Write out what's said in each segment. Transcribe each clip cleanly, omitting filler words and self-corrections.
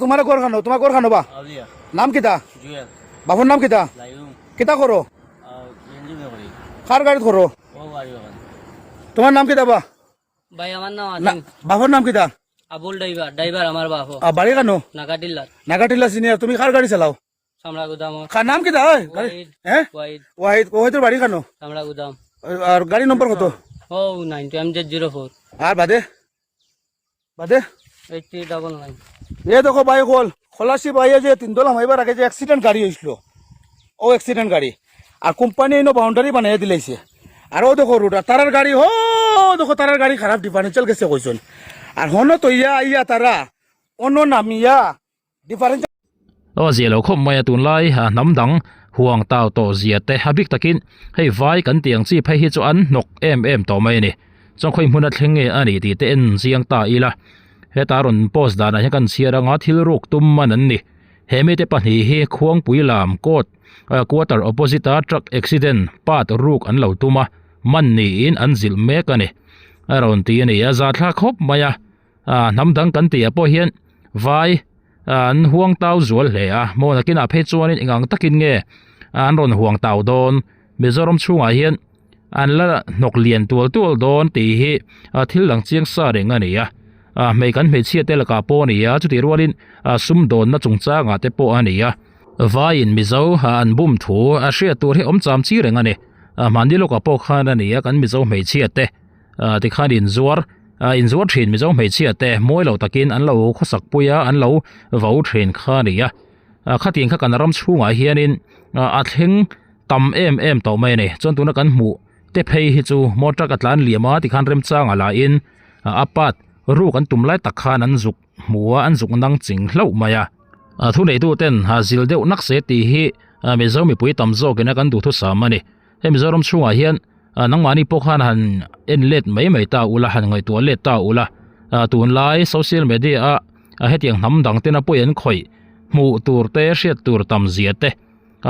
তোমার ঘর খানো তোমার ঘর খানো বা নাম কিতা বাবুর নাম কিতা কিতা করো কার গাড়ি করো তোমার নাম কিতা বা ভাই আমার নাম আজিম। বাবুর নাম কিতা? আবুল ড্রাইভার, ড্রাইভার আমার বাপ। বাড়ি খানো? নাগাটিল্লার। নাগাটিল্লা সিনিয়র। তুমি কার গাড়ি চালাও? চামড়া গুদাম। কার নাম কিতা? হ্যাঁ, ওয়াহিদ। ওয়াহিদের বাড়ি খানো? চামড়া গুদাম। আর গাড়ি নম্বর কত? ও 92 M Z 04। আর বাদে বাদে? 8399। এ দেখো ভাই হল খলাসি ভাইয়া যে তিনদল হামাইবার আগে যে অ্যাক্সিডেন্ট গাড়ি হয়েছিল, ও অ্যাক্সিডেন্ট গাড়ি আর কোম্পানি এনে বাউন্ডারি বানিয়ে দিলাইছে। আর ও দেখো রোড, আর তারার গাড়ি হো দেখো, তারার গাড়ি খারাপ ডিফারেন্সিয়াল গেছে কইছেন। আর হন তো ইয়া ইয়া তারা অন্য নামিয়া difference Aw zia lo khawp mai a, tunlai hnam dang huang tau tawh zia te a bik takin hei vai kan tih ang chi phei hi chu an hnawk em em tawh mai a ni. Chuan khawi hmun a thleng nge a nih tih te en chiang ta ila, heta rawn post danah hian kan chhiar anga thil ruk tum man an ni. He mite pahnih hi Khuangpui lam court quarter opposite a truck accident part ruk an lo tum a, man niin an zilh mek a ni a rawn ti a ni. A zathlak khawp mai a, hnam dang kan tih ah pawh hian vai an huang tau zual hle a, maw nakinah phei chuanin eng ang takin nge an rawn huang tau dawn, Mizoram chhungah hian an la hnawk lian tual tual dawn tih hi thil lang chiang sa reng a ni a, hmei kan hmeichhia te lakah pawh a ni a, chutih rualin sumdawnna chungchangah te pawh a ni a, vaiin Mizo an bum thu a hriat tur hi awm cham chi reng a ni, mahni lawkah pawh khan a ni a, kan Mizo hmeichhia te tikhan inzuar inzuar thin Mizo hmeichhia te mawi lo takin an lo khawsak pui a, an lo vo thin kha a ni a, khatiang kha kan ram chhungah hianin a thleng tam em em tawh mai a ni. Chuan tuna kan hmuh te phei hi chu motor truck a tlan liam a tikhan remchang a la in a part ruk an tum lai tak khan an zuk hmu a, an zuk nang ching hlauh mai a. Thuneitu ten zil deuh nak se tih hi Mizo mipui tam zawkin a kan duhthusam a ni. Hei Mizoram chhungah hian nangmahni pawh khan han en let mai mai ta ula, han ngaihtuah let ta ula, tunlai social media a hetiang hnam dang tena pawi an khawih hmuh tur te hriat tur tam zia te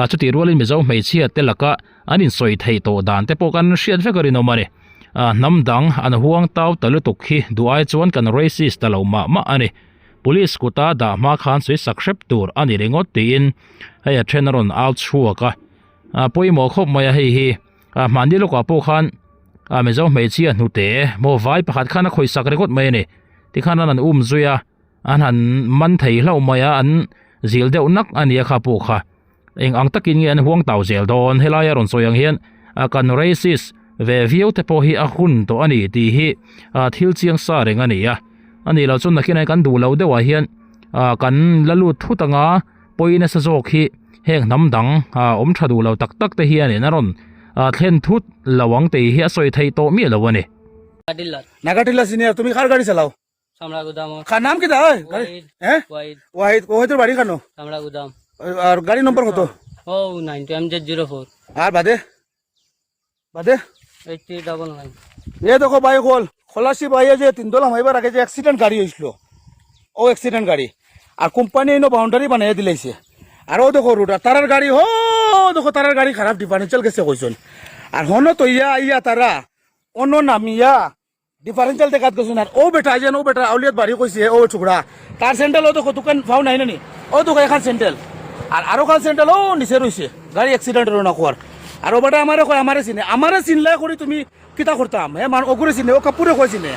chutih rualin Mizo hmeichhia te laka an insawi theih tawh dan te pawh kan hriat vek a rinawm a ni. Hnam dang an huang tau ta lutuk hi duh ai chuan kan racist ta lo mah mah a ni. Police kuta dah hma khan sawi sak hrep tur a ni ringawt tiin hei a then a rawn au chhuak a. A pawimawh khawp mai a hei hi a hmanni lawkah pawh khan a Mizo hmeichhia hnute maw vai pakhat khan a khawisak ringawt mai a ni tikhan an han um zui a an han man thei hlauh mai a an zil deuh nak a nia kha pawh kha eng ang takin nge an huang tau zel dawn helai a rawn sawi ang hian a kan racist ve viau te pawh hi a hun tawh a ni tih hi a thil chiang sa reng a ni a ani lo chuan nakinah kan duh lo deuhah hian ah kan la lut thut anga. Pawi nasa zawk hi heng hnam dang awm tha duh lo tak tak te hianin a rawn thlen thut lo ang tih hi a sawi theih tawh miah lo a ni. নাগাটিল্লা সিনিয়র। তুমি কার গাড়ি চালাও? নাম কি দা? হ্যাঁ, ওয়াহিদ। ওয়াহিদের বাড়ি কেন? আর গাড়ি নম্বর কত? ও 92 এম জেড 04। আর বাদে বাদে? 8399। এ দেখো ভাই হল খলাসি ভাইয়া যে তিনদল হামাইবার আগে যে অ্যাক্সিডেন্ট গাড়ি হয়েছিল, ও অ্যাক্সিডেন্ট গাড়ি আর কোম্পানি এনে বাউন্ডারি বানিয়ে দিলাইছে। আর ও দেখো রোড, আর তারার গাড়ি হো দেখো, তারার গাড়ি খারাপ ডিফারেন্সিয়াল গেছে কইছেন। আর হন তো ইয়া ইয়া তারা অন্য নামিয়া ডিফারেন্সিয়াল দেখাত গেছেন। আর ও বেটা যেন ও বেটা আউলিয়াত বাড়ি কইছে ও ছোকরা তার স্যান্ডেল ও দেখো দোকান ফাও নাই নানি ও দেখো এখান স্যান্ডেল আর আরো খান স্যান্ডেল ও নিচে রইছে গাড়ি অ্যাক্সিডেন্ট না কোয়ার। আর ও বেটা আমারে কয় আমারে চিনে, আমারে চিনলে করে তুমি কিতা করতাম? হ্যাঁ মান ওগুরে চিনে, ও কাপুরে কয় চিনে,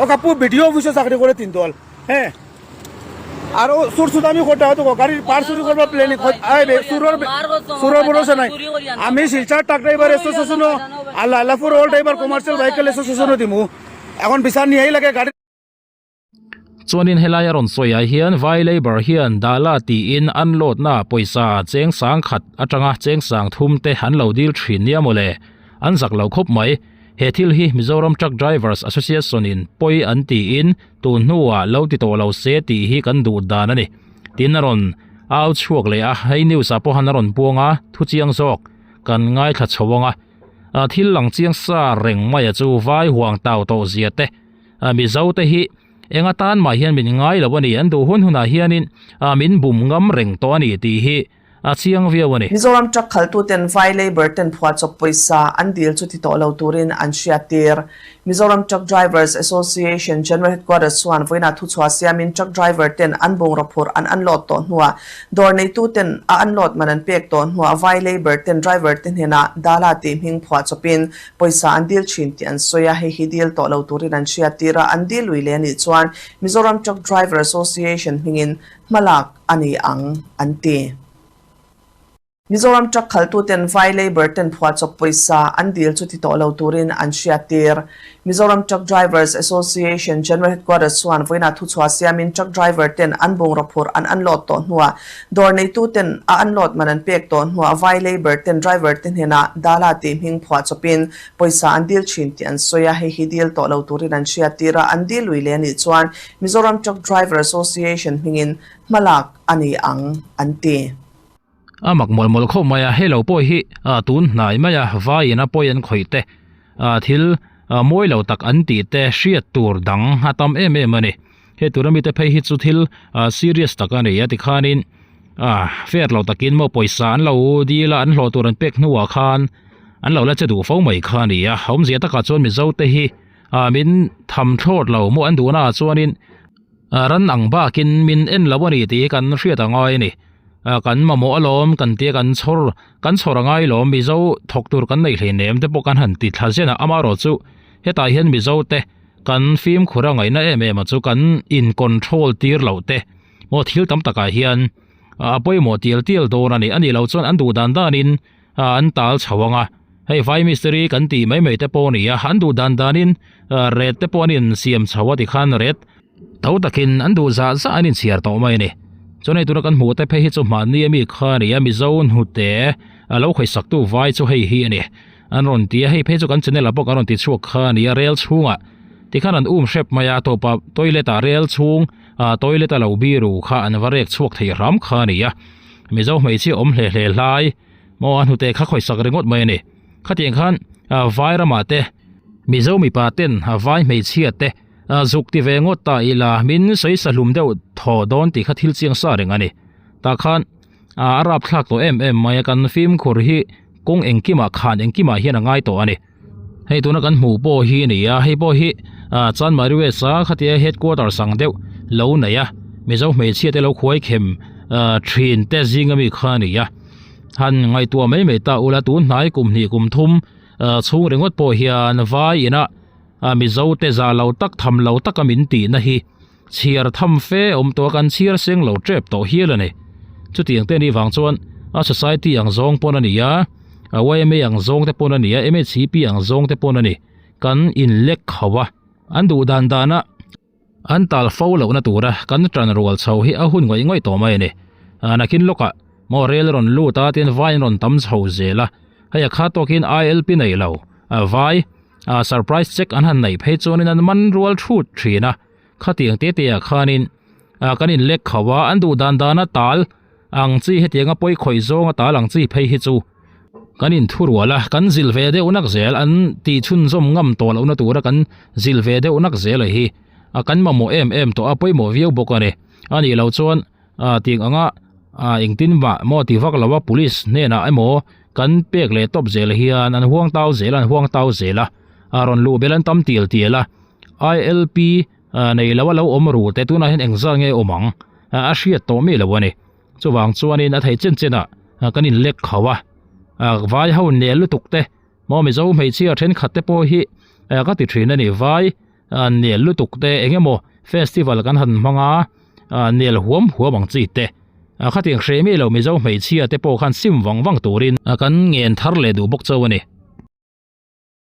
ও কাপুর বিডিও অফিসে চাকরি করে তিনদল। হ্যাঁ আর ও সুর সুদামি করতে হয়তো গাড়ির পার চুরি করবার প্ল্যানিং সুরের সুরের ভরসা নাই। আমি শিলচর truck driver association আর Lalapur all driver commercial vehicle এসোসিয়েশনও দিমু। এখন বিচার নিয়েই লাগে গাড়ি। Chuanin helai a rawn sawiah hian vai labour hian dala tiin an load na pawisa cheng sang khat atanga cheng sang thum te an lo dil thin nia mawle, an zak lo khawp mai. He thil hi Mizoram Truck Drivers Association in pawi an tiin tun hnuah lo ti tawh lo se tih hi kan duh dan a ni. Tin a rawn au chhuak leh a, hei news ah pawh han a rawn puang a, thu chiang zawk kan ngaithla chho ang a. Thil lang chiang sa reng mai a chu vai huang tau tawh zia te Mizo te hi eng atan mah hian min ngai lo a ni, an duh hun hunah hianin min bum ngam reng tawh a ni tih hi. a chiang viau a ni. Mizoram truck khaltuten vai labour ten phuahchawp pawisa an dil chu ti tawh lo turin an hriattir. Mizoram Truck Drivers Association General Headquarters chuan vawiinah thuchhuah siamin truck driver ten an bungraw phurh an unload tawh hnuah dawr neitu ten a unload man an pek tawh hnuah vai labour ten driver te hnenah dala tih hming phuahchawpin pawisa an dil thin tih an sawi a, hei hi dil tawh lo turin an hriattir a, an dil lui leh anih chuan Mizoram Truck Driver Association hmingin hmalak a ni ang an ti. Mizoram truck khaltuten vai labour ten phuahchawp pawisa an dil chu ti tawh lo turin an hriattir. Mizoram Truck Drivers Association General Headquarters chuan vawiinah thuchhuah siamin truck driver ten an bungraw phurh an unload tawh hnuah dawr neitu ten a unload man an pek tawh hnuah vai labour ten driver te hnenah dala tih hming phuahchawpin pawisa an dil thin tih an sawi a, hei hi dil tawh lo turin an hriattir a, an dil lui leh anih chuan Mizoram Truck Driver Association hmingin hmalak a ni ang an ti. A mak mawlh mawlh khawp mai a, hei lo pawh hi tun hnai mai a vaiin a pawi an khawih te thil mawi lo tak an tih te hriat tur dang a tam em em a ni. Hei tura mite phei hi chu thil serious tak a ni a tikhanin fair lo takin maw pawisa an lo dil a an hlawh tur an pek hnuah khan an lo la che duh fo mai kha a ni a, awmzia takah chuan Mizo te hi min tham thlawt lo maw an duhnaah chuanin Ran ang bakin min en lo a ni tih hi kan hriat a ngai a ni. Kan mamawh alawm kan tia kan chhawr kan chhawr a ngai lawm Mizo thawk tur kan neih hleinem te pawh kan han ti thla zen a, amaherawh chu hetah hian Mizo te kan fimkhur a ngaihna em em a chu kan in control tir loh te maw thil tam takah hian a pawimawh tial tial dawn a ni. A nih loh chuan an duh dan danin an tal chho ang a, hei vai mistiri kan tih mai mai te pawh a ni a, an duh dan danin ret te pawh an insiam chho a tikhan ret tho takin an duh zah zah an inchhiar tawh mai a ni. Chuan hei tuna kan hmuh te phei hi chu mahni ami kha a ni a, Mizo hnute a lo khawihsak tu vai chu hei hi a ni. An rawn ti a, hei phei chu kan channel ah pawh kan rawn ti chhuak kha a ni a, rel chhungah tikhan an um hrep mai a, tawpah toilet ah rel chhung toilet a lo biru kha an va rek chhuak thei hram kha a ni a. Mizo hmeichhia awm hle hle hlai maw a hnute kha khawisak ringawt mai a ni. Khatiang khan vai ramah te Mizo mipa ten vai hmeichhia te zuk ti ve ngawt ta ila min sawi sahlum deuh thaw dawn tih kha thil chiang sa reng a ni. Tah khan a rapthlak tawh em em mai a, kan fimkhur hi kawng engkimah khan engkimah hian a ngai tawh a ni. Hei tuna kan hmuh pawh hi a ni a, hei pawh hi ah Chanmari West a khatia headquarters ang deuh lo nei a, Mizo hmeichhia te lo khuai khem ah thin te zing ami kha a ni a, han ngaihtuah mai mai ta ula tun hnai kum hnih kum thum ah chhung ringawt pawh hian vai inah ah Mizo te za lo tak tham lo taka min tihna hi chhiar tham fe awm tawh a kan chhiar seng lo tep tawh hial a ni. Chutiang te anih vang chuan a society ang zawng pawn a ni a, a yma ang zawng te pawn a ni a, MHCP ang zawng te pawn a ni. Kan inlek kho a, an duh dan dana an tal fo lohna tura kan tan rual chho hi a hun ngawih ngawih tawh mai a ni. Nakin lawkah maw rel rawn lut a tin vai an rawn tam chho zel a, hei a kha tawkin ILP nei lo vai surprise check an han neih phei chuanin an man rual thut thin a. Khatiang te te ah khanin ah kan in lek kho a, an duh dan dana tal ang chi hetianga pawi khawih zawnga tal ang chi phei hi chu kan in thu rual a, kan zil ve deuh nak zel an tih chhunzawm ngam tawh lohna tura kan zil ve deuh nak zel a hi a kan mamawh em em tawh a pawimawh viau bawk a ni. A nih loh chuan ah tiang anga ah engtin mah maw ti vak lo a police hnenah emaw kan pek leh tawp zel hian an huang tau zel a an huang tau zel a, a rawn luh belh an tam tial tial a. ILP nei lo a lo awm ru te tunah hian engzat nge awm ang a hriat tawh mi lo a ni. Chuvang chuanin a thei chen chen ah kan in lek kho a, vai ho nel lutuk te maw Mizo hmeichhia thenkhat te pawh hi ka ti thin a ni vai nel lutuk te eng emaw festival kan han hmang a nel huam huam ang chi te khatiang hre mi lo Mizo hmeichhia te pawh khan sim vang vang turin kan ngen thar leh duh bawk chauh a ni.